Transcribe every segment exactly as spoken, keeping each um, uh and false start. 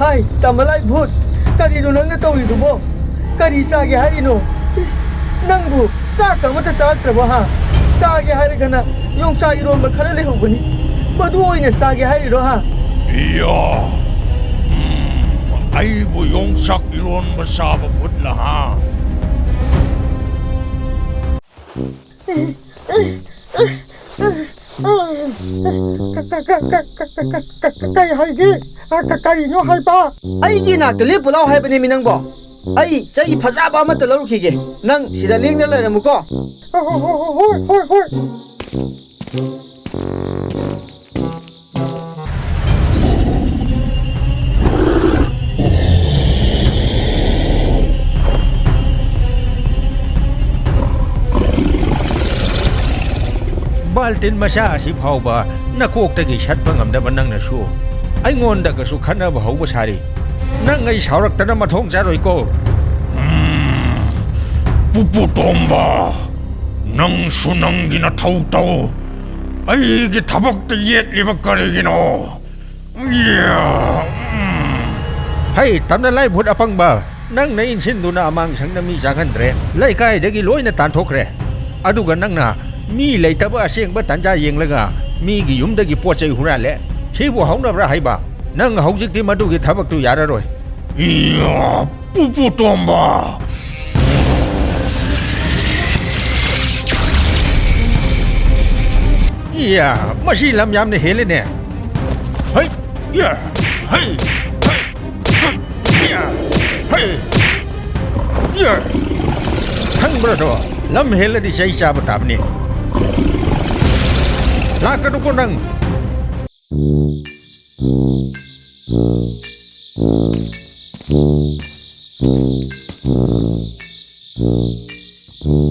ꯍꯥꯏ, ꯇꯃꯂꯥꯏ ꯚꯨꯠ, ꯀꯔꯤꯅꯣ ꯅꯪꯅ ꯇꯧꯔꯤꯗꯨꯕꯣ? ꯀꯔꯤ ꯆꯥꯒꯦ ꯍꯥꯏꯔꯤꯅꯣ? ꯏꯁ, ꯅꯪꯕꯨ ꯆꯥꯛꯀ ꯑꯃꯠꯇ ꯆꯥꯔꯛꯇ꯭ꯔꯕꯣ, ꯍꯥ? ꯆꯥꯒꯦ ꯍꯥꯏꯔꯒꯅ ꯌꯣꯡꯆꯥꯛ ꯏꯔꯣꯟꯕ ꯈꯔ ꯂꯩꯍꯧꯕꯅꯤ, ꯃꯗꯨ ꯑꯣꯏꯅ ꯆꯥꯒꯦ ꯍꯥꯏꯔꯤꯔꯣ, ꯍꯥ? ꯏꯌꯥ! ꯎꯝ, ꯑꯩꯕꯨ ꯌꯣꯡꯆꯥꯛ ꯏꯔꯣꯟꯕ ꯆꯥꯕ ꯚꯨꯠꯂ, ꯍꯥ? ꯀ-, ꯀ-, ꯀ-, ꯀ-, ꯀ-, ꯀ-, ꯀ-, ꯀ-, ꯀ-, ꯀ-, ꯀꯩ ꯍꯥꯏꯒꯦ? ꯑ, ꯀ-, ꯀꯔꯤꯅꯣ ꯍꯥꯏꯕ? ꯑꯩꯒꯤ ꯅꯥꯛꯇ ꯂꯦꯞꯄꯨ ꯂꯥꯎ ꯍꯥꯏꯕꯅꯦꯃꯤ ꯅꯪꯕꯣ꯫ ꯑꯩ ꯆꯩ ꯐꯖꯕ ꯑꯃꯠꯇ ꯂꯧꯔꯨꯈꯤꯒꯦ꯫ ꯅꯪ ꯁꯤꯗ ꯂꯦꯡꯗꯅ ꯂꯩꯔꯝꯃꯨꯀꯣ꯫ ꯍꯣ, ꯍꯣ, ꯍꯣ, ꯍꯣ, ꯍꯣꯏ, ꯍꯣꯏ, ꯍꯣꯏ꯫ ꯕꯥꯜꯇꯤꯟ ꯃꯆꯥ ꯑꯁꯤ ꯐꯥꯎꯕ ꯅꯀꯣꯛꯇꯒꯤ ꯁꯠꯄ ꯉꯝꯗꯕ ꯅꯪꯅꯁꯨ ꯑꯩꯉꯣꯟꯗꯒꯁꯨ ꯈꯠꯅꯕ ꯍꯧꯕ ꯁꯥꯔꯤ꯫ ꯅꯪ ꯑꯩ ꯁꯥꯎꯔꯛꯇꯅ ꯃꯊꯣꯡ ꯆꯥꯔꯣꯏꯀꯣ꯫ ꯎꯝ, ꯄꯨꯄꯨ ꯇꯣꯝꯕ, ꯅꯪꯁꯨ ꯅꯪꯒꯤ ꯅꯊꯧ ꯇꯧ꯫ ꯑꯩꯒꯤ ꯊꯕꯛꯇ ꯌꯦꯠꯂꯤꯕ ꯀꯔꯤꯒꯤꯅꯣ? ꯌꯥ, ꯎꯝ꯫ ꯍꯩ, ꯇꯝꯅ ꯂꯥꯏ ꯚꯨꯠ ꯑꯄꯪꯕ, ꯅꯪꯅ ꯏꯟꯁꯤꯟꯗꯨꯅ ꯑꯃꯥꯡꯁꯪꯗ ꯃꯤ ꯆꯥꯡꯍꯟꯗ꯭ꯔꯦ, ꯂꯩꯀꯥꯏꯗꯒꯤ ꯂꯣꯏꯅ ꯇꯥꯟꯊꯣꯛꯈ꯭ꯔꯦ꯫ ꯑꯗꯨꯒ ꯅꯪꯅ ꯃꯤ ꯂꯩꯇꯕ ꯑꯁꯦꯡꯕ ꯇꯥꯟꯖꯥ ꯌꯦꯡꯂꯒ ꯃꯤꯒꯤ ꯌꯨꯝꯗꯒꯤ ꯄꯣꯠ ꯆꯩ ꯍꯨꯔꯥꯜꯂꯦ꯫ ꯁꯤꯕꯨ ꯍꯧꯅꯕ꯭ꯔꯥ ꯍꯥꯏꯕ? ꯅꯪ ꯍꯧꯖꯤꯛꯇꯤ ꯃꯗꯨꯒꯤ ꯊꯕꯛꯇꯨ ꯌꯥꯔꯔꯣꯏ꯫ ꯏꯌꯥ! ꯄꯨꯄꯨ ꯇꯣꯝꯕ! ꯏꯌꯥ, ꯃꯁꯤ ꯂꯝ ꯌꯥꯝꯅ ꯍꯦꯜꯂꯦꯅꯦ꯫ ꯍꯩ! ꯌꯥ! ꯍꯩ! ꯍꯩ! ꯍꯩ! ꯌꯥ! ꯍꯩ! ꯌꯥ! ꯈꯪꯕ꯭ꯔꯥꯗꯣ? ꯂꯝ ꯍꯦꯜꯂꯗꯤ ꯆꯩ ꯆꯥꯕ ꯇꯥꯕꯅꯤ꯫ ꯂꯥꯛꯀꯅꯨꯀꯣ ꯅꯪ꯫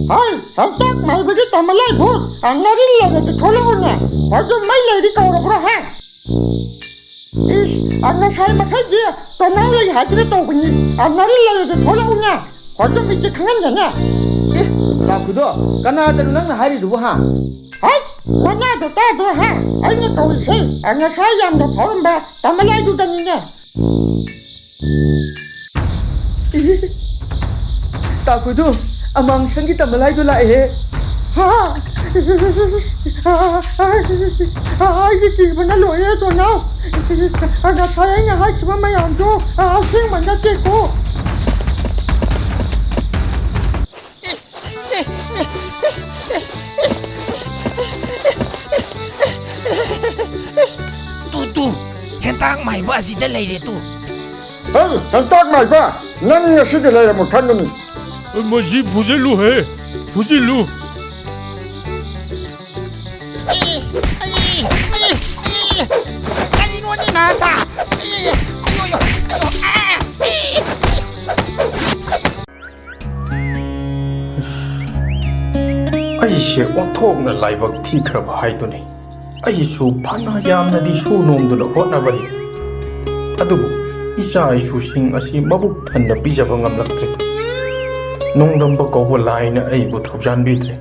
ꯍꯥꯏ, ꯍꯟꯇꯛ ꯃꯥꯏꯕꯒꯤ ꯇꯃꯂꯥꯏ ꯚꯨꯠ, ꯑ, ꯉꯥꯔꯤꯜ ꯂꯩꯔꯗꯤ ꯊꯣꯛꯂꯛꯎꯅꯦ꯫ ꯍꯧꯖꯤꯛ ꯃꯩ ꯂꯩꯔꯤ ꯀꯧꯔꯕ꯭ꯔꯣ, ꯍꯥ? ꯏꯁ, ꯑ, ꯉꯁꯥꯏ ꯃꯈꯩꯗꯤ ꯇꯣꯅꯥꯎ ꯂꯩ ꯍꯥꯏꯗꯨꯅ ꯇꯧꯕꯅꯤ꯫ ꯑ, ꯉꯥꯔꯤꯜ ꯂꯩꯔꯗꯤ ꯊꯣꯛꯂꯛꯎꯅꯦ꯫ ꯍꯧꯖꯤꯛ ꯃꯤꯠꯁꯦ ꯈꯪꯍꯟꯒꯦꯅꯦ꯫ ꯑꯦ, ꯂꯥꯈꯨꯗꯣ, ꯀꯅꯥꯗꯅꯣ ꯅꯪꯅ ꯍꯥꯏꯔꯤꯗꯨꯕꯨ, ꯍꯥ? ꯍꯥꯏ, ꯀꯣꯟꯅꯗ ꯇꯥꯗ꯭ꯔꯣ, ꯍꯥ? ꯑꯩꯅ ꯀꯧꯔꯤꯁꯦ, ꯑ, ꯉꯁꯥꯏ ꯌꯥꯝꯅ ꯐꯥꯎꯔꯝꯕ ꯇꯃꯂꯥꯏꯗꯨꯗꯅꯤꯅꯦ꯫ ꯇꯥꯀꯨꯗꯨ, ꯑꯃꯥꯡꯁꯪꯒꯤ ꯇꯃꯂꯥꯏꯗꯨ ꯂꯥꯛꯑꯦꯍꯦ꯫ ꯍꯥ? ꯑꯩꯗꯤ ꯀꯤꯕꯅ ꯂꯣꯏꯔꯦ, ꯇꯣꯅꯥꯎ꯫ ꯉꯁꯥꯏ ꯑꯩꯅ ꯍꯥꯏꯈꯤꯕ ꯃꯌꯥꯝꯗꯣ ꯑꯁꯦꯡꯕ ꯅꯠꯇꯦꯀꯣ꯫ ꯇꯨ, ꯇꯨ, ꯍꯦꯟꯇꯥꯛ ꯃꯥꯏꯕ ꯑꯁꯤꯗ ꯂꯩꯔꯦ ꯇꯨ꯫ ꯍꯦ, ꯍꯦꯟꯇꯥꯛ ꯃꯥꯏꯕ, ꯅꯪ ꯉꯁꯤꯗꯤ ꯂꯩꯔꯝꯃꯨ ꯈꯪꯒꯅꯤ꯫ ꯃꯁꯤ ꯐꯨꯖꯤꯜꯂꯨꯍꯦ, ꯐꯨꯖꯤꯜꯂꯨ꯫ ꯑꯩ, ꯑꯩ, ꯑꯩ, ꯑꯩ, ꯀꯔꯤꯅꯣꯅꯦ ꯅꯍꯥꯁꯥ? ꯑꯩ, ꯑꯩ, ꯑꯌꯣ, ꯑꯌꯣ, ꯑꯌꯣ, ꯑꯥ, ꯑꯩ꯫ ꯑꯩꯁꯦ ꯑꯣꯟꯊꯣꯛꯅ ꯂꯥꯏꯕꯛ ꯊꯤꯈ꯭ꯔꯕ ꯍꯥꯏꯗꯨꯅꯤ꯫ ꯑꯩꯁꯨ ꯐꯅ ꯌꯥꯝꯅꯗꯤ ꯁꯨ ꯅꯣꯝꯗꯨꯅ ꯍꯣꯠꯅꯕꯅꯤ, ꯑꯗꯨꯕꯨ ꯏꯆꯥ ꯏꯁꯨꯁꯤꯡ ꯑꯁꯤ ꯃꯕꯨꯛ ꯊꯟꯅ ꯄꯤꯖꯕ ꯉꯝꯂꯛꯇ꯭ꯔꯦ꯫ ꯅꯣꯡꯗꯝꯕ ꯀꯧꯕ ꯂꯥꯏꯅ ꯑꯩꯕꯨ ꯊꯧꯖꯥꯟꯕꯤꯗ꯭ꯔꯦ꯫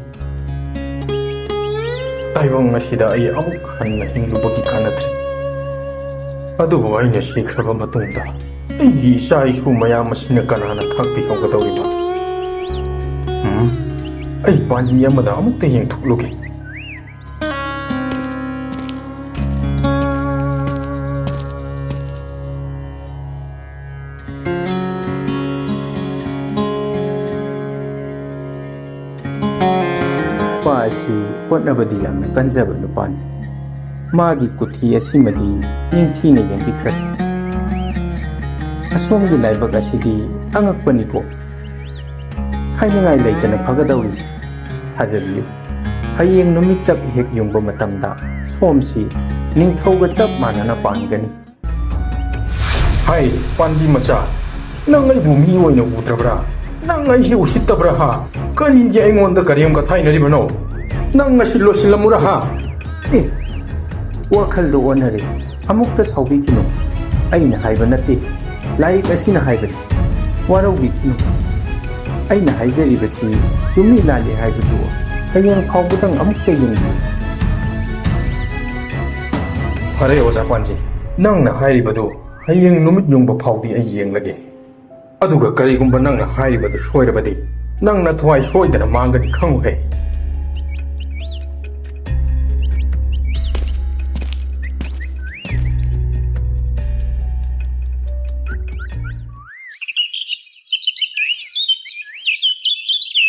ꯇꯥꯏꯕꯪ ꯑꯁꯤꯗ ꯑꯩ ꯑꯃꯨꯛ ꯍꯟꯅ ꯍꯤꯡꯂꯨꯕꯒꯤ ꯀꯥꯟꯅꯗ꯭ꯔꯦ꯫ ꯑꯗꯨꯕꯨ ꯑꯩꯅ ꯁꯤꯈ꯭ꯔꯕ ꯃꯇꯨꯡꯗ ꯑꯩꯒꯤ ꯏꯆꯥ ꯏꯁꯨ ꯃꯌꯥꯝ ꯑꯁꯤꯅ ꯀꯅꯥꯅ ꯊꯥꯛꯄꯤꯍꯧꯒꯗꯧꯔꯤꯕ? ꯎꯝ, ꯑꯩ ꯄꯥꯟꯖꯤ ꯑꯃꯗ ꯑꯃꯨꯛꯇ ꯌꯦꯡꯊꯣꯛꯂꯨꯒꯦ꯫ ꯅꯨꯄꯥ ꯑꯁꯤ ꯍꯣꯠꯅꯕꯗꯤ ꯌꯥꯝꯅ ꯀꯟꯖꯕ ꯅꯨꯄꯥꯅꯤ꯫ ꯃꯥꯒꯤ ꯀꯨꯊꯤ ꯑꯁꯤꯃꯗꯤ ꯅꯤꯡꯊꯤꯅ ꯌꯦꯡꯕꯤꯈ꯭ꯔꯦ꯫ ꯑꯁꯣꯝꯒꯤ ꯂꯥꯏꯕꯛ ꯑꯁꯤꯗꯤ ꯑꯉꯛꯄꯅꯤꯀꯣ꯫ ꯍꯥꯏꯅꯤꯡꯉꯥꯏ ꯂꯩꯇꯅ ꯐꯒꯗꯧꯔꯤ꯫ ꯊꯥꯖꯕꯤꯌꯨ, ꯍꯌꯦꯡ ꯅꯨꯃꯤꯠ ꯆꯞ ꯍꯦꯛ ꯌꯨꯡꯕ ꯃꯇꯝꯗ ꯁꯣꯝꯁꯤ ꯅꯤꯡꯊꯧꯒ ꯆꯞ ꯃꯥꯟꯅꯅ ꯄꯥꯟꯒꯅꯤ꯫ ꯍꯥꯏ, ꯄꯥꯟꯖꯤ ꯃꯆꯥ, ꯅꯪ ꯑꯩꯕꯨ ꯃꯤ ꯑꯣꯏꯅ ꯎꯗ꯭ꯔꯕ꯭ꯔꯥ? ꯅꯪ ꯑꯩꯁꯦ ꯎꯁꯤꯠꯇꯕ꯭ꯔꯥ ꯍꯥ? ꯀꯔꯤꯒꯤ ꯑꯩꯉꯣꯟꯗ ꯀꯔꯦꯝ ꯀꯊꯥꯏꯅꯔꯤꯕꯅꯣ? ꯅꯪ ꯉꯁꯤ ꯂꯣꯏꯁꯤꯜꯂꯝꯃꯨꯔꯥ ꯍꯥ? ꯑꯦ, ꯋꯥꯈꯜꯗꯣ ꯑꯣꯟꯅꯔꯦ꯫ ꯑꯃꯨꯛꯇ ꯁꯥꯎꯕꯤꯈꯤꯅꯨ꯫ ꯑꯩꯅ ꯍꯥꯏꯕ ꯅꯠꯇꯦ, ꯂꯥꯏꯔꯤꯛ ꯑꯁꯤꯅ ꯍꯥꯏꯕꯅꯤ꯫ ꯋꯥꯔꯧꯕꯤꯈꯤꯅꯨ꯫ ꯑꯩꯅ ꯍꯥꯏꯖꯔꯤꯕꯁꯤ ꯆꯨꯝꯃꯤ ꯂꯥꯜꯂꯤ ꯍꯥꯏꯕꯗꯨ ꯍꯌꯦꯡ ꯐꯥꯎꯕꯗꯪ ꯑꯃꯨꯛꯇ ꯌꯦꯡꯕꯤꯌꯨ꯫ ꯐꯔꯦ ꯑꯣꯖꯥ ꯄꯥꯟꯖꯤ, ꯅꯪꯅ ꯍꯥꯏꯔꯤꯕꯗꯨ ꯍꯌꯦꯡ ꯅꯨꯃꯤꯠ ꯌꯨꯡꯕ ꯐꯥꯎꯗꯤ ꯑꯩ ꯌꯦꯡꯂꯒꯦ꯫ ꯑꯗꯨꯒ ꯀꯔꯤꯒꯨꯝꯕ ꯅꯪꯅ ꯍꯥꯏꯔꯤꯕꯗꯨ ꯁꯣꯏꯔꯕꯗꯤ, ꯅꯪ ꯅꯊ꯭ꯋꯥꯏ ꯁꯣꯏꯗꯅ ꯃꯥꯡꯒꯅꯤ, ꯈꯪꯉꯨꯍꯦ꯫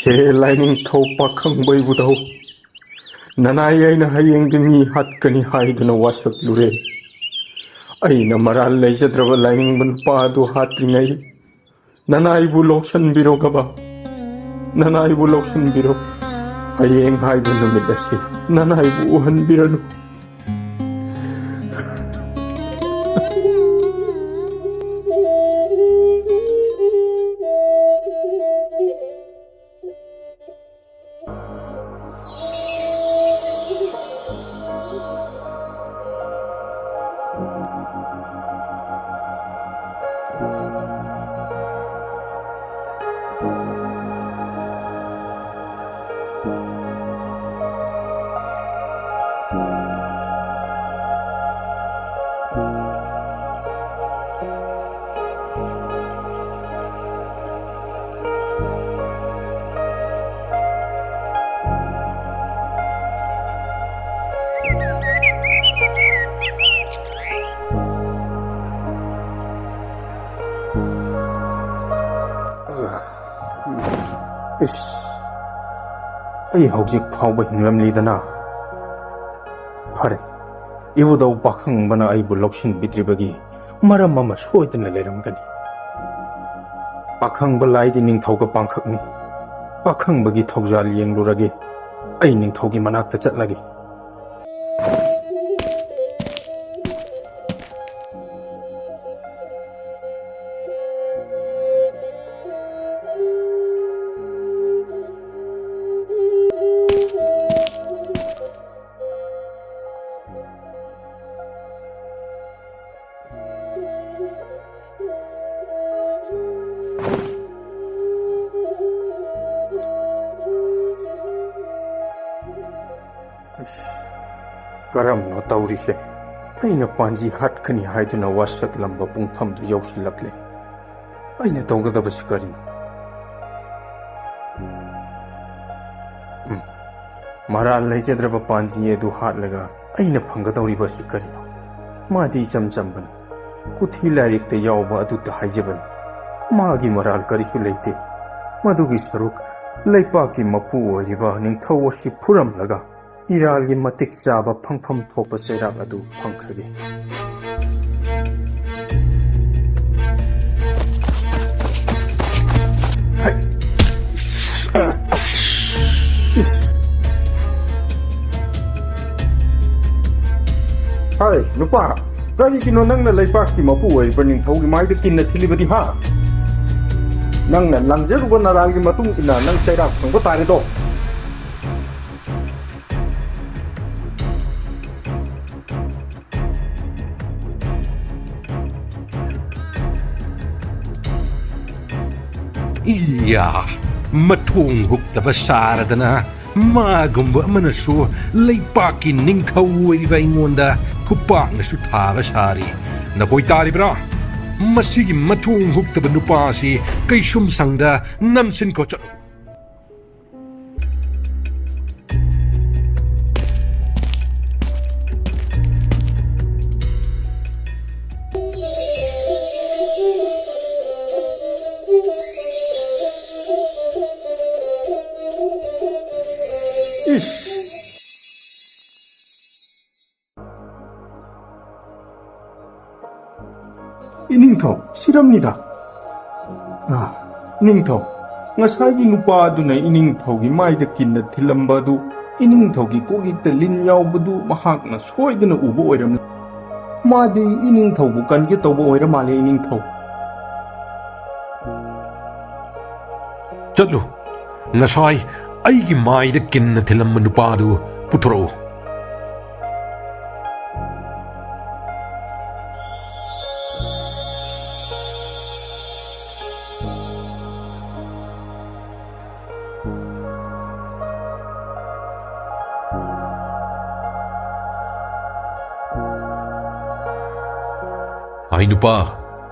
ꯍꯦ ꯂꯥꯏꯅꯤꯡꯊꯧ ꯄꯥꯈꯪꯕ ꯏꯕꯨꯙꯧ, ꯅꯅꯥꯏ ꯑꯩꯅ ꯍꯌꯦꯡꯗꯤ ꯃꯤ ꯍꯥꯠꯀꯅꯤ ꯍꯥꯏꯗꯨꯅ ꯋꯥꯁꯛꯂꯨꯔꯦ꯫ ꯑꯩꯅ ꯃꯔꯥꯜ ꯂꯩꯖꯗ꯭ꯔꯕ ꯂꯥꯏꯅꯤꯡꯕ ꯅꯨꯄꯥ ꯑꯗꯨ ꯍꯥꯠꯇ꯭ꯔꯤꯉꯩ ꯅꯅꯥꯏꯕꯨ ꯂꯧꯁꯤꯟꯕꯤꯔꯣ ꯒꯕꯥ, ꯅꯅꯥꯏꯕꯨ ꯂꯧꯁꯤꯟꯕꯤꯔꯣ꯫ ꯍꯌꯦꯡ ꯍꯥꯏꯕ ꯅꯨꯃꯤꯠ ꯑꯁꯤ ꯅꯅꯥꯏꯕꯨ ꯎꯍꯟꯕꯤꯔꯅꯨ꯫ ꯏꯁ, ꯑꯩ ꯍꯧꯖꯤꯛ ꯐꯥꯎꯕ ꯍꯤꯡꯂꯝꯂꯤꯗꯅ? ꯐꯔꯦ, ꯏꯕꯨꯙꯧ ꯄꯥꯈꯪꯕꯅ ꯑꯩꯕꯨ ꯂꯧꯁꯤꯟꯕꯤꯗ꯭ꯔꯤꯕꯒꯤ ꯃꯔꯝ ꯑꯃ ꯁꯣꯏꯗꯅ ꯂꯩꯔꯝꯒꯅꯤ꯫ ꯄꯥꯈꯪꯕ ꯂꯥꯏꯗꯤ ꯅꯤꯡꯊꯧꯒ ꯄꯥꯡꯈꯛꯅꯤ꯫ ꯄꯥꯈꯪꯕꯒꯤ ꯊꯧꯖꯥꯜ ꯌꯦꯡꯂꯨꯔꯒꯦ꯫ ꯑꯩ ꯅꯤꯡꯊꯧꯒꯤ ꯃꯅꯥꯛꯇ ꯆꯠꯂꯒꯦ꯫ ꯑꯁ, ꯀꯔꯝꯅꯣ ꯇꯧꯔꯤꯁꯦ? ꯑꯩꯅ ꯄꯥꯟꯖꯤ ꯍꯥꯠꯀꯅꯤ ꯍꯥꯏꯗꯨꯅ ꯋꯥꯁꯛꯂꯝꯕ ꯄꯨꯡꯐꯝꯗꯨ ꯌꯧꯁꯤꯜꯂꯛꯂꯦ꯫ ꯑꯩꯅ ꯇꯧꯒꯗꯕꯁꯤ ꯀꯔꯤꯅꯣ? ꯎꯝ, ꯃꯔꯥꯜ ꯂꯩꯖꯗ꯭ꯔꯕ ꯄꯥꯟꯖꯤ ꯑꯗꯨ ꯍꯥꯠꯂꯒ ꯑꯩꯅ ꯐꯪꯒꯗꯧꯔꯤꯕꯁꯤ ꯀꯔꯤꯅꯣ? ꯃꯥꯗꯤ ꯏꯆꯝ ꯆꯝꯕꯅꯤ꯫ ꯄꯨꯊꯤ ꯂꯥꯏꯔꯤꯛꯇ ꯌꯥꯎꯕ ꯑꯗꯨꯇ ꯍꯥꯏꯖꯕꯅꯤ꯫ ꯃꯥꯒꯤ ꯃꯔꯥꯜ ꯀꯔꯤꯁꯨ ꯂꯩꯇꯦ꯫ ꯃꯗꯨꯒꯤ ꯁꯔꯨꯛ ꯂꯩꯄꯥꯛꯀꯤ ꯃꯄꯨ ꯑꯣꯏꯔꯤꯕ ꯅꯤꯡꯊꯧ ꯑꯁꯤ ꯐꯨꯔꯝꯂꯒ ꯏꯔꯥꯜꯒꯤ ꯃꯇꯤꯛ ꯆꯥꯕ ꯐꯪꯐꯝ ꯊꯣꯛꯄ ꯆꯩꯔꯥꯛ ꯑꯗꯨ ꯐꯪꯈ꯭ꯔꯒꯦ꯫ ꯍꯩ! ꯍꯥꯏ, ꯅꯨꯄꯥ, ꯀꯔꯤꯒꯤꯅꯣ ꯅꯪꯅ ꯂꯩꯄꯥꯛꯀꯤ ꯃꯄꯨ ꯑꯣꯏꯔꯤꯕ ꯅꯤꯡꯊꯧꯒꯤ ꯃꯥꯏꯗ ꯀꯤꯟꯅ ꯊꯤꯜꯂꯤꯕꯗꯤ, ꯍꯥ? ꯅꯪꯅ ꯂꯥꯡꯖꯔꯨꯕ ꯅꯔꯥꯜꯒꯤ ꯃꯇꯨꯡ ꯏꯟꯅ ꯅꯪ ꯆꯩꯔꯥꯛ ꯐꯪꯕ ꯇꯥꯔꯦꯗꯣ꯫ ꯏꯌꯥ! ꯃꯊꯣꯡ ꯍꯨꯛꯇꯕ ꯁꯥꯔꯗꯅ ꯃꯥꯒꯨꯝꯕ ꯑꯃꯅꯁꯨ ꯂꯩꯄꯥꯛꯀꯤ ꯅꯤꯡꯊꯧ ꯑꯣꯏꯔꯤꯕ ꯑꯩꯉꯣꯟꯗ ꯈꯨꯄꯥꯛꯅꯁꯨ ꯊꯥꯕ ꯁꯥꯔꯤ꯫ ꯅꯈꯣꯏ ꯇꯥꯔꯤꯕ꯭ꯔꯥ? ꯃꯁꯤꯒꯤ ꯃꯊꯣꯡ ꯍꯨꯛꯇꯕ ꯅꯨꯄꯥ ꯑꯁꯤ ꯀꯩꯁꯨꯝ ꯁꯪꯗ ꯅꯝꯁꯤꯟꯈꯣ꯫ ꯆꯠꯂꯣ꯫ ꯏꯁ! ꯏꯅꯤꯡꯊꯧ, ꯁꯤꯔꯝꯅꯤꯗ꯫ ꯑꯥ, ꯅꯤꯡꯊꯧ, ꯉꯁꯥꯏꯒꯤ ꯅꯨꯄꯥ ꯑꯗꯨꯅ ꯏꯅꯤꯡꯊꯧꯒꯤ ꯃꯥꯏꯗ ꯀꯤꯟꯅ ꯊꯤꯜꯂꯝꯕ ꯑꯗꯨ ꯏꯅꯤꯡꯊꯧꯒꯤ ꯀꯣꯛꯌꯦꯛꯇ ꯂꯤꯟ ꯌꯥꯎꯕꯗꯨ ꯃꯍꯥꯛꯅ ꯁꯣꯏꯗꯅ ꯎꯕ ꯑꯣꯏꯔꯝꯂꯦ꯫ ꯃꯥꯗꯤ ꯏꯅꯤꯡꯊꯧꯕꯨ ꯀꯟꯒꯦ ꯇꯧꯕ ꯑꯣꯏꯔ ꯃꯥꯜꯂꯦ, ꯏꯅꯤꯡꯊꯧ꯫ ꯆꯠꯂꯨ, ꯉꯁꯥꯏ ꯑꯩꯒꯤ ꯃꯥꯏꯗ ꯀꯤꯟꯅ ꯊꯤꯜꯂꯝꯕ ꯅꯨꯄꯥꯗꯨ ꯄꯨꯊꯣꯔꯛꯎ꯫ ꯑꯩ ꯅꯨꯄꯥ,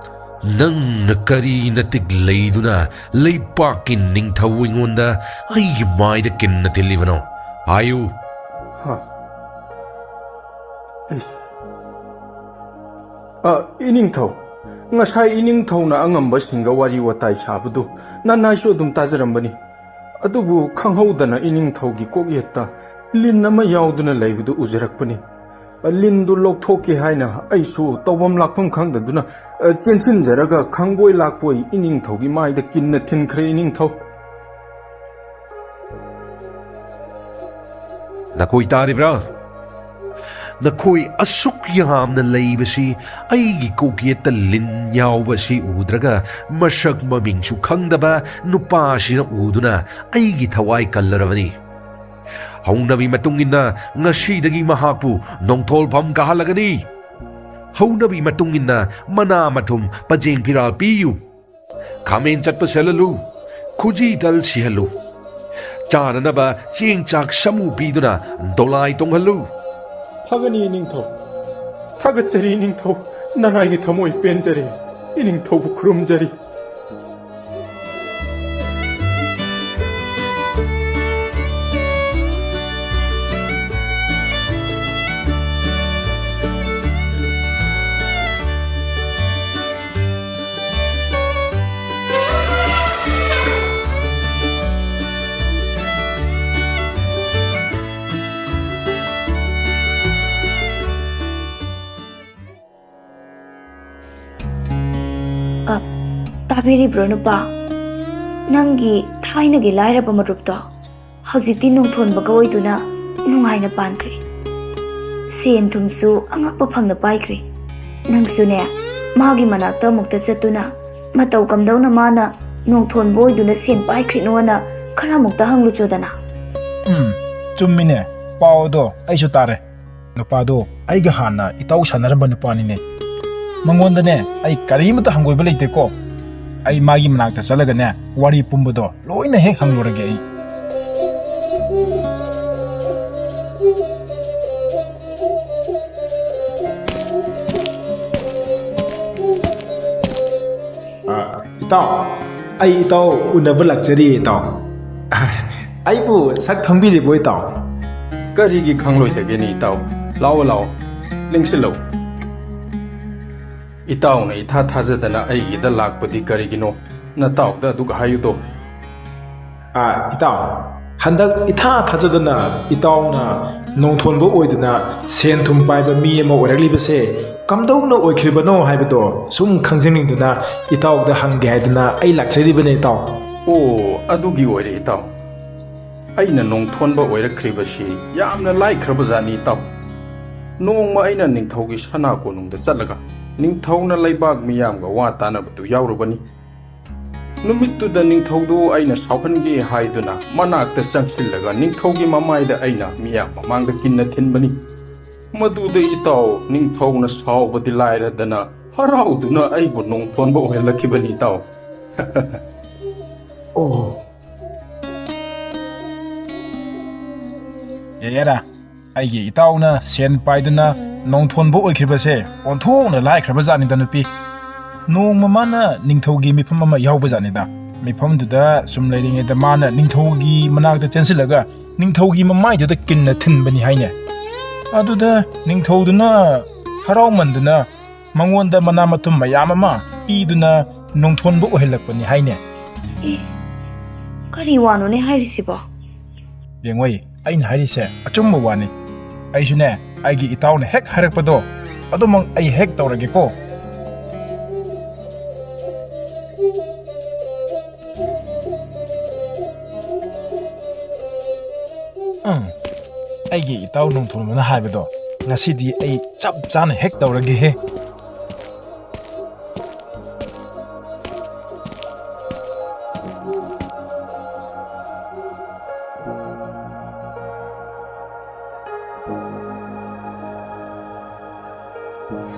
ꯅꯪꯅ ꯀꯔꯤ ꯅꯇꯤꯛ ꯂꯩꯗꯨꯅ ꯂꯩꯄꯥꯛꯀꯤ ꯅꯤꯡꯊꯧ ꯑꯩꯉꯣꯟꯗ ꯑꯩꯒꯤ ꯃꯥꯏꯗ ꯀꯤꯟꯅ ꯊꯤꯜꯂꯤꯕꯅꯣ? ꯍꯥꯏꯌꯨ꯫ ꯍꯥ꯫ ꯏꯁ꯫ ꯑ, ꯏꯅꯤꯡꯊꯧ, ꯉꯁꯥꯏ ꯏꯅꯤꯡꯊꯧꯅ ꯑꯉꯝꯕꯁꯤꯡꯒ ꯋꯥꯔꯤ ꯋꯥꯇꯥꯏ ꯁꯥꯕꯗꯨ ꯅꯅꯥꯏꯁꯨ ꯑꯗꯨꯝ ꯇꯥꯖꯔꯝꯕꯅꯤ꯫ ꯑꯗꯨꯕꯨ ꯈꯪꯍꯧꯗꯅ ꯏꯅꯤꯡꯊꯧꯒꯤ ꯀꯣꯛꯌꯦꯠꯇ ꯂꯤꯟ ꯑꯃ ꯌꯥꯎꯗꯨꯅ ꯂꯩꯕꯗꯨ ꯎꯖꯔꯛꯄꯅꯤ꯫ ꯂꯤꯟꯗꯨ ꯂꯧꯊꯣꯛꯀꯦ ꯍꯥꯏꯅ ꯑꯩꯁꯨ ꯇꯧꯐꯝ ꯂꯥꯛꯐꯝ ꯈꯪꯗꯗꯨꯅ, ꯑ, ꯆꯦꯟꯁꯤꯟꯖꯔꯒ ꯈꯪꯕꯣꯏ ꯂꯥꯛꯄꯣꯏ ꯏꯅꯤꯡꯊꯧꯒꯤ ꯃꯥꯏꯗ ꯀꯤꯟꯅ ꯊꯤꯟꯈ꯭ꯔꯦ, ꯏꯅꯤꯡꯊꯧ꯫ ꯅꯈꯣꯏ ꯇꯥꯔꯤꯕ꯭ꯔꯥ? ꯅꯈꯣꯏ ꯑꯁꯨꯛ ꯌꯥꯝꯅ ꯂꯩꯕꯁꯤ, ꯑꯩꯒꯤ ꯀꯣꯛꯌꯦꯠꯇ ꯂꯤꯟ ꯌꯥꯎꯕ ꯑꯁꯤ ꯎꯗ꯭ꯔꯒ, ꯃꯁꯛ ꯃꯃꯤꯡꯁꯨ ꯈꯪꯗꯕ ꯅꯨꯄꯥ ꯑꯁꯤꯅ ꯎꯗꯨꯅ ꯑꯩꯒꯤ ꯊꯋꯥꯏ ꯀꯜꯂꯔꯕꯅꯤ꯫ ꯍꯧꯅꯕꯤ ꯃꯇꯨꯡ ꯏꯟꯅ ꯉꯁꯤꯗꯒꯤ ꯃꯍꯥꯛꯄꯨ ꯅꯣꯡꯊꯣꯜꯐꯝ ꯀꯥꯍꯜꯂꯒꯅꯤ꯫ ꯍꯧꯅꯕꯤ ꯃꯇꯨꯡ ꯏꯟꯅ ꯃꯅꯥ ꯃꯊꯨꯝ, ꯄꯖꯦꯡ ꯐꯤꯔꯥꯜ ꯄꯤꯌꯨ꯫ ꯈꯥꯃꯦꯟ ꯆꯠꯄ ꯁꯦꯜꯍꯜꯂꯨ꯫ ꯈꯨꯖꯤ ꯇꯜ ꯁꯤꯍꯜꯂꯨ꯫ ꯆꯥꯅꯅꯕ ꯆꯦꯡ ꯆꯥꯛ ꯁꯃꯨ ꯄꯤꯗꯨꯅ ꯗꯣꯂꯥꯏ ꯇꯣꯡꯍꯜꯂꯨ꯫ ꯐꯒꯅꯤ, ꯏꯅꯤꯡꯊꯧ꯫ ꯊꯥꯒꯠꯆꯔꯤ, ꯏꯅꯤꯡꯊꯧ꯫ ꯅꯅꯥꯏꯒꯤ ꯊꯃꯣꯏ ꯄꯦꯟꯖꯔꯦ꯫ ꯏꯅꯤꯡꯊꯧꯕꯨ ꯈꯨꯔꯨꯝꯖꯔꯤ꯫ ꯑ, ꯇꯥꯕꯤꯔꯤꯕ꯭ꯔꯣ, ꯅꯨꯄꯥ? ꯅꯪꯒꯤ ꯊꯥꯏꯅꯒꯤ ꯂꯥꯏꯔꯕ ꯃꯔꯨꯞꯇꯣ ꯍꯧꯖꯤꯛꯇꯤ ꯅꯣꯡꯊꯣꯟꯕꯒ ꯑꯣꯏꯗꯨꯅ ꯅꯨꯡꯉꯥꯏꯅ ꯄꯥꯟꯈ꯭ꯔꯦ꯫ ꯁꯦꯟ ꯊꯨꯝꯁꯨ ꯑꯉꯛꯄ ꯐꯪꯅ ꯄꯥꯏꯈ꯭ꯔꯦ꯫ ꯅꯪꯁꯨꯅꯦ, ꯃꯥꯒꯤ ꯃꯅꯥꯛꯇ ꯑꯃꯨꯛꯇ ꯆꯠꯇꯨꯅ, ꯃꯇꯧ ꯀꯝꯗꯧꯅ ꯃꯥꯅ ꯅꯣꯡꯊꯣꯟꯕ ꯑꯣꯏꯗꯨꯅ ꯁꯦꯟ ꯄꯥꯏꯈ꯭ꯔꯤꯅꯣꯅ ꯈꯔ ꯑꯃꯨꯛꯇ ꯍꯪꯂꯨꯆꯣꯗꯅ꯫ ꯎꯝ, ꯆꯨꯝꯃꯤꯅꯦ꯫ ꯄꯥꯎ ꯑꯗꯣ ꯑꯩꯁꯨ ꯇꯥꯔꯦ꯫ ꯅꯨꯄꯥꯗꯣ ꯑꯩꯒ ꯍꯥꯟꯅ ꯏꯇꯥꯎ ꯁꯥꯟꯅꯔꯝꯕ ꯅꯨꯄꯥꯅꯤꯅꯦ꯫ ꯃꯉꯣꯟꯗꯅꯦ, ꯑꯩ ꯀꯔꯤꯃꯠꯇ ꯍꯪꯒꯣꯏꯕ ꯂꯩꯇꯦꯀꯣ꯫ ꯑꯩ ꯃꯥꯒꯤ ꯃꯅꯥꯛꯇ ꯆꯠꯂꯒꯅꯦ, ꯋꯥꯔꯤ ꯄꯨꯝꯕꯗꯣ ꯂꯣꯏꯅ ꯍꯦꯛ ꯍꯪꯂꯨꯔꯒꯦ ꯑꯩ꯫ ꯏꯇꯥꯎ, ꯑꯩ ꯏꯇꯥꯎ ꯎꯅꯕ ꯂꯥꯛꯆꯔꯤꯌꯦ ꯏꯇꯥꯎ꯫ ꯑꯩꯕꯨ ꯁꯛ ꯈꯪꯕꯤꯔꯤꯕꯣ ꯏꯇꯥꯎ? ꯀꯔꯤꯒꯤ ꯈꯪꯂꯣꯏꯗꯒꯦꯅꯦ ꯏꯇꯥꯎ? ꯂꯥꯛꯑꯣ, ꯂꯥꯛꯑꯣ, ꯂꯦꯡꯁꯤꯜꯂꯣ꯫ ꯏꯇꯥꯎꯅ ꯏꯊꯥ ꯊꯥꯖꯗꯅ ꯑꯩꯒꯤꯗ ꯂꯥꯛꯄꯗꯤ ꯀꯔꯤꯒꯤꯅꯣ? ꯅꯇꯥꯎꯗ ꯑꯗꯨꯒ ꯍꯥꯏꯌꯨꯗꯣ꯫ ꯑꯥ, ꯏꯇꯥꯎ, ꯍꯟꯗꯛ ꯏꯊꯥ ꯊꯥꯖꯗꯅ ꯏꯇꯥꯎꯅ ꯅꯣꯡꯊꯣꯟꯕ ꯑꯣꯏꯗꯨꯅ ꯁꯦꯟ ꯊꯨꯝ ꯄꯥꯏꯕ ꯃꯤ ꯑꯃ ꯑꯣꯏꯔꯛꯂꯤꯕꯁꯦ ꯀꯝꯗꯧꯅ ꯑꯣꯏꯈ꯭ꯔꯤꯕꯅꯣ ꯍꯥꯏꯕꯗꯣ ꯁꯨꯝ ꯈꯪꯖꯅꯤꯡꯗꯨꯅ ꯏꯇꯥꯎꯗ ꯍꯪꯒꯦ ꯍꯥꯏꯗꯨꯅ ꯑꯩ ꯂꯥꯛꯆꯔꯤꯕꯅꯦ ꯏꯇꯥꯎ꯫ ꯑꯣ, ꯑꯗꯨꯒꯤ ꯑꯣꯏꯔꯦ ꯏꯇꯥꯎ꯫ ꯑꯩꯅ ꯅꯣꯡꯊꯣꯟꯕ ꯑꯣꯏꯔꯛꯈ꯭ꯔꯤꯕꯁꯤ ꯌꯥꯝꯅ ꯂꯥꯏꯈ꯭ꯔꯕꯖꯥꯠꯅꯤ ꯏꯇꯥꯎ꯫ ꯅꯣꯡꯃ ꯑꯩꯅ ꯅꯤꯡꯊꯧꯒꯤ ꯁꯅꯥ ꯀꯣꯅꯨꯡꯗ ꯆꯠꯂꯒ ꯅꯤꯡꯊꯧꯅ ꯂꯩꯕꯥꯛ ꯃꯤꯌꯥꯝꯒ ꯋꯥ ꯇꯥꯅꯕꯗꯨ ꯌꯥꯎꯔꯨꯕꯅꯤ꯫ ꯅꯨꯃꯤꯠꯇꯨꯗ ꯅꯤꯡꯊꯧꯗꯨ ꯑꯩꯅ ꯁꯥꯎꯍꯟꯒꯦ ꯍꯥꯏꯗꯨꯅ ꯃꯅꯥꯛꯇ ꯆꯪꯁꯤꯜꯂꯒ ꯅꯤꯡꯊꯧꯒꯤ ꯃꯃꯥꯏꯗ ꯑꯩꯅ ꯃꯤꯌꯥꯝ ꯃꯃꯥꯡꯗ ꯀꯤꯟꯅ ꯊꯤꯟꯕꯅꯤ꯫ ꯃꯗꯨꯗ ꯏꯇꯥꯎ, ꯅꯤꯡꯊꯧꯅ ꯁꯥꯎꯕꯗꯤ ꯂꯥꯏꯔꯗꯅ ꯍꯔꯥꯎꯗꯨꯅ ꯑꯩꯕꯨ ꯅꯣꯡꯊꯣꯟꯕ ꯑꯣꯏꯍꯜꯂꯛꯈꯤꯕꯅꯤ ꯏꯇꯥꯎ꯫ ꯑꯣ꯫ ꯌꯥꯔꯦ, ꯑꯩꯒꯤ ꯏꯇꯥꯎꯅ ꯁꯦꯟ ꯄꯥꯏꯗꯨꯅ ꯅꯣꯡꯊꯣꯟꯕ ꯑꯣꯏꯈ꯭ꯔꯤꯕꯁꯦ ꯑꯣꯟꯊꯣꯛꯅ ꯂꯥꯏꯈ꯭ꯔꯕ ꯖꯥꯠꯅꯤꯗ ꯅꯨꯄꯤ꯫ ꯅꯣꯡꯃ ꯃꯥꯅ ꯅꯤꯡꯊꯧꯒꯤ ꯃꯤꯐꯝ ꯑꯃ ꯌꯥꯎꯕ ꯖꯥꯠꯅꯤꯗ꯫ ꯃꯤꯐꯝꯗꯨꯗ ꯁꯨꯝ ꯂꯩꯔꯤꯉꯩꯗ ꯃꯥꯅ ꯅꯤꯡꯊꯧꯒꯤ ꯃꯅꯥꯛꯇ ꯆꯦꯟꯁꯤꯜꯂꯒ ꯅꯤꯡꯊꯧꯒꯤ ꯃꯃꯥꯏꯗꯨꯗ ꯀꯤꯟꯅ ꯊꯤꯟꯕꯅꯤ ꯍꯥꯏꯅꯦ꯫ ꯑꯗꯨꯗ ꯅꯤꯡꯊꯧꯗꯨꯅ ꯍꯔꯥꯎꯃꯟꯗꯨꯅ ꯃꯉꯣꯟꯗ ꯃꯅꯥ ꯃꯊꯨꯝ ꯃꯌꯥꯝ ꯑꯃ ꯄꯤꯗꯨꯅ ꯅꯣꯡꯊꯣꯟꯕ ꯑꯣꯏꯍꯜꯂꯛꯄꯅꯤ ꯍꯥꯏꯅꯦ꯫ ꯑꯦ, ꯀꯔꯤ ꯋꯥꯅꯣꯅꯦ ꯍꯥꯏꯔꯤꯁꯤꯕꯣ? ꯌꯦꯡꯉꯣꯏ, ꯑꯩꯅ ꯍꯥꯏꯔꯤꯁꯦ ꯑꯆꯨꯝꯕ ꯋꯥꯅꯤ꯫ ꯑꯩꯁꯨꯅꯦ, ꯑꯩꯒꯤ ꯏꯇꯥꯎꯅ ꯍꯦꯛ ꯍꯥꯏꯔꯛꯄꯗꯣ ꯑꯗꯨꯃꯛ ꯑꯩ ꯍꯦꯛ ꯇꯧꯔꯒꯦꯀꯣ꯫ ꯎꯝ, ꯑꯩꯒꯤ ꯏꯇꯥꯎ ꯅꯣꯡꯊꯣꯟꯕꯅ ꯍꯥꯏꯕꯗꯣ ꯉꯁꯤꯗꯤ ꯑꯩ ꯆꯞ ꯆꯥꯅ ꯍꯦꯛ ꯇꯧꯔꯒꯦꯍꯦ꯫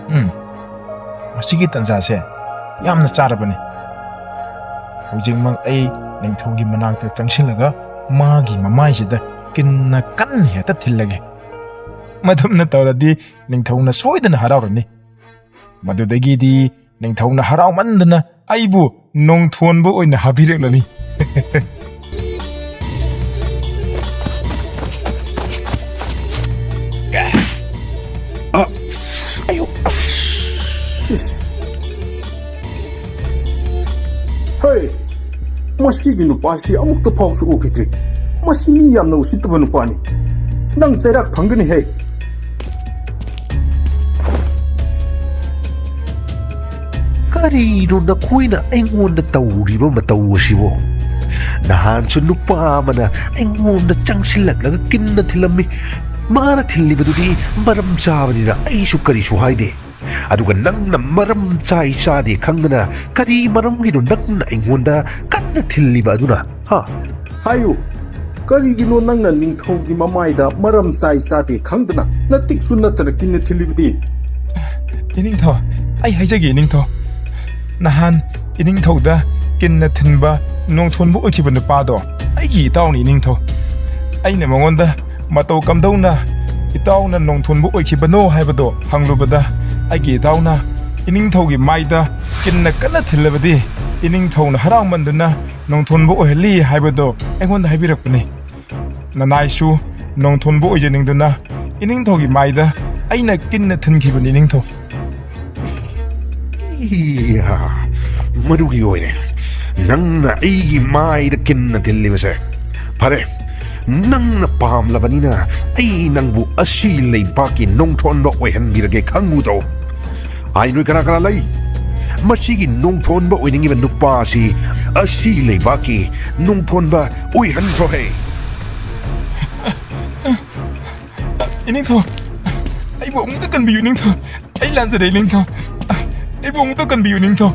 ꯎꯝ, ꯃꯁꯤꯒꯤ ꯇꯟꯖꯥꯁꯦ ꯌꯥꯝꯅ ꯆꯥꯔꯕꯅꯤ꯫ ꯍꯧꯖꯤꯛꯃꯛ ꯑꯩ ꯅꯤꯡꯊꯧꯒꯤ ꯃꯅꯥꯛꯇ ꯆꯪꯁꯤꯜꯂꯒ ꯃꯥꯒꯤ ꯃꯃꯥꯏꯁꯤꯗ ꯀꯤꯟꯅ ꯀꯟꯅ ꯍꯦꯛꯇ ꯊꯤꯜꯂꯒꯦ꯫ ꯃꯗꯨꯝꯅ ꯇꯧꯔꯗꯤ ꯅꯤꯡꯊꯧꯅ ꯁꯣꯏꯗꯅ ꯍꯔꯥꯎꯔꯅꯤ꯫ ꯃꯗꯨꯗꯒꯤꯗꯤ ꯅꯤꯡꯊꯧꯅ ꯍꯔꯥꯎꯃꯟꯗꯅ ꯑꯩꯕꯨ ꯅꯣꯡꯊꯣꯟꯕ ꯑꯣꯏꯅ ꯍꯥꯞꯄꯤꯔꯛꯂꯅꯤ꯫ ꯑ, ꯑꯌꯣ, ꯑꯁ꯫ ꯏꯁ꯫ ꯍꯦ, ꯃꯁꯤꯒꯤ ꯅꯨꯄꯥꯁꯤ ꯑꯃꯨꯛꯇ ꯐꯥꯎꯁꯨ ꯎꯈꯤꯗ꯭ꯔꯤ꯫ ꯃꯁꯤ ꯃꯤ ꯌꯥꯝꯅ ꯎꯁꯤꯠꯇꯕ ꯅꯨꯄꯥꯅꯤ꯫ ꯅꯪ ꯆꯩꯔꯥꯛ ꯐꯪꯒꯅꯤ ꯍꯦ꯫ ꯀꯔꯤꯅꯣ ꯅꯈꯣꯏꯅ ꯑꯩꯉꯣꯟꯗ ꯇꯧꯔꯤꯕ ꯃꯇꯧ ꯑꯁꯤꯕꯣ? ꯅꯍꯥꯟꯁꯨ ꯅꯨꯄꯥ ꯑꯃꯅ ꯑꯩꯉꯣꯟꯗ ꯆꯪꯁꯤꯜꯂꯛꯂꯒ ꯀꯤꯟꯅ ꯊꯤꯜꯂꯝꯃꯤ꯫ ꯃꯥꯅ ꯊꯤꯜꯂꯤꯕꯗꯨꯗꯤ ꯃꯔꯝ ꯆꯥꯕꯅꯤꯅ ꯑꯩꯁꯨ ꯀꯔꯤꯁꯨ ꯍꯥꯏꯗꯦ꯫ ꯑꯗꯨꯒ ꯅꯪꯅ ꯃꯔꯝ ꯆꯥꯏ ꯆꯥꯗꯦ ꯈꯪꯗꯅ ꯀꯔꯤ ꯃꯔꯝꯒꯤꯅꯣ ꯅꯪꯅ ꯑꯩꯉꯣꯟꯗ ꯀꯟꯅ ꯊꯤꯜꯂꯤꯕ ꯑꯗꯨꯅ? ꯍꯥ? ꯍꯥꯏꯌꯨ, ꯀꯔꯤꯒꯤꯅꯣ ꯅꯪꯅ ꯅꯤꯡꯊꯧꯒꯤ ꯃꯃꯥꯏꯗ ꯃꯔꯝ ꯆꯥꯏ ꯆꯥꯗꯦ ꯈꯪꯗꯅ ꯅꯇꯤꯛꯁꯨ ꯅꯠꯇꯅ ꯀꯤꯟꯅ ꯊꯤꯜꯂꯤꯕꯗꯤ? ꯏꯅꯤꯡꯊꯧ, ꯑꯩ ꯍꯥꯏꯖꯒꯦ, ꯏꯅꯤꯡꯊꯧ꯫ ꯅꯍꯥꯟ ꯏꯅꯤꯡꯊꯧꯗ ꯀꯤꯟꯅ ꯊꯤꯟꯕ ꯅꯣꯡꯊꯣꯟꯕ ꯑꯣꯏꯈꯤꯕ ꯅꯨꯄꯥꯗꯣ ꯑꯩꯒꯤ ꯏꯇꯥꯎꯅꯤ, ꯏꯅꯤꯡꯊꯧ꯫ ꯑꯩꯅ ꯃꯉꯣꯟꯗ ꯃꯇꯧ ꯀꯝꯗꯧꯅ ꯏꯇꯥꯎꯅ ꯅꯣꯡꯊꯣꯟꯕ ꯑꯣꯏꯈꯤꯕꯅꯣ ꯍꯥꯏꯕꯗꯣ ꯍꯪꯂꯨꯕꯗ, ꯑꯩꯒꯤ ꯏꯇꯥꯎꯅ ꯏꯅꯤꯡꯊꯧꯒꯤ ꯃꯥꯏꯗ ꯀꯤꯟꯅ ꯀꯟꯅ ꯊꯤꯜꯂꯕꯗꯤ, ꯏꯅꯤꯡꯊꯧꯅ ꯍꯔꯥꯎꯃꯟꯗꯨꯅ ꯅꯣꯡꯊꯣꯟꯕ ꯑꯣꯏꯍꯜꯂꯤ ꯍꯥꯏꯕꯗꯣ ꯑꯩꯉꯣꯟꯗ ꯍꯥꯏꯕꯤꯔꯛꯄꯅꯤ꯫ ꯅꯅꯥꯏꯁꯨ ꯅꯣꯡꯊꯣꯟꯕ ꯑꯣꯏꯖꯅꯤꯡꯗꯨꯅ ꯏꯅꯤꯡꯊꯧꯒꯤ ꯃꯥꯏꯗ ꯑꯩꯅ ꯀꯤꯟꯅ ꯊꯤꯟꯈꯤꯕꯅꯤ, ꯏꯅꯤꯡꯊꯧ꯫ ꯏꯌꯥ, ꯃꯗꯨꯒꯤ ꯑꯣꯏꯔꯦ ꯅꯪꯅ ꯑꯩꯒꯤ ꯃꯥꯏꯗ ꯀꯤꯟꯅ ꯊꯤꯜꯂꯤꯕꯁꯦ꯫ ꯐꯔꯦ, ꯅꯪꯅ ꯄꯥꯝꯂꯕꯅꯤꯅ ꯑꯩ ꯅꯪꯕꯨ ꯑꯁꯤ ꯂꯩꯕꯥꯛꯀꯤ ꯅꯣꯡꯊꯣꯟꯕ ꯑꯣꯏꯍꯟꯕꯤꯔꯒꯦ, ꯈꯪꯉꯨꯗꯧ꯫ ꯑꯥꯏ, ꯅꯣꯏ ꯀꯅꯥ ꯀꯅꯥ ꯂꯩ? ꯃꯁꯤꯒꯤ ꯅꯣꯡꯊꯣꯟꯕ ꯑꯣꯏꯅꯤꯡꯉꯤꯕ ꯅꯨꯄꯥ ꯑꯁꯤ ꯑꯁꯤ ꯂꯩꯕꯥꯛꯀꯤ ꯅꯣꯡꯊꯣꯟꯕ ꯑꯣꯏꯍꯟꯈ꯭ꯔꯣꯍꯦ꯫ ꯏꯅꯤꯡꯊꯧ, ꯑꯩꯕꯨ ꯑꯃꯨꯛꯇ ꯀꯟꯕꯤꯌꯨ, ꯏꯅꯤꯡꯊꯧ꯫ ꯑꯩ ꯂꯥꯟꯖꯔꯦ, ꯏꯅꯤꯡꯊꯧ꯫ ꯑꯩꯕꯨ ꯑꯃꯨꯛꯇ ꯀꯟꯕꯤꯌꯨ, ꯏꯅꯤꯡꯊꯧ꯫